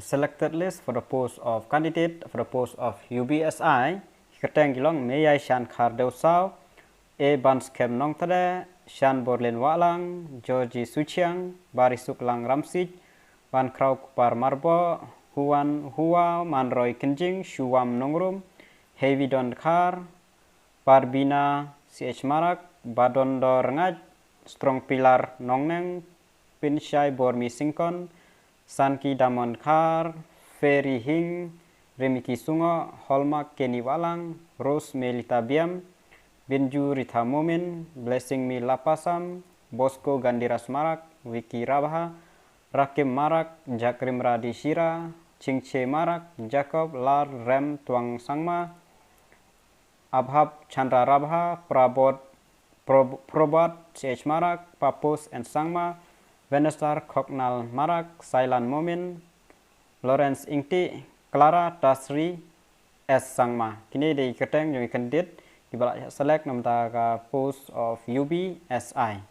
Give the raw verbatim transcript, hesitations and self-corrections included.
Selected list for the post of candidate for the post of U B S I. Kyrteng ki long Meiaishan Khardewsaw, A Banskem Nongtade, Shanborlin Wahlang, Georgie Suchiang, Barisuklang Ramsich, Bankraw Kupar Marbo, Huan Hua Manroi Kynjing, Shuwam Nongrum, Heavy Don Khar, Parbina C H Marak, Badondor Ngaj, Strong Pilar Nongneng, Pinshai Bormi Singkon, Sanki Damon Khar, Ferry Hing, Remiki Sungo, Holma Kenny Walang, Rose Melita Biam, Binju Rita Momin, Blessing Mi Lapasam, Bosco Gandiras Marak, Vicky Rabha, Rakim Marak, Jakrimra Dishira, Chingche Marak, Jacob Lar Rem Tuang Sangma, Abhab Chandra Rabha, Prabot, Prob, Probot C H Marak, Papus N Sangma, Venestar Khoknal Marak, Sailan Momin, Lawrence Ingti, Clara Tasri S Sangma. Kine dei kyrteng jong i candidate kiba la select namta ka post of U B S I.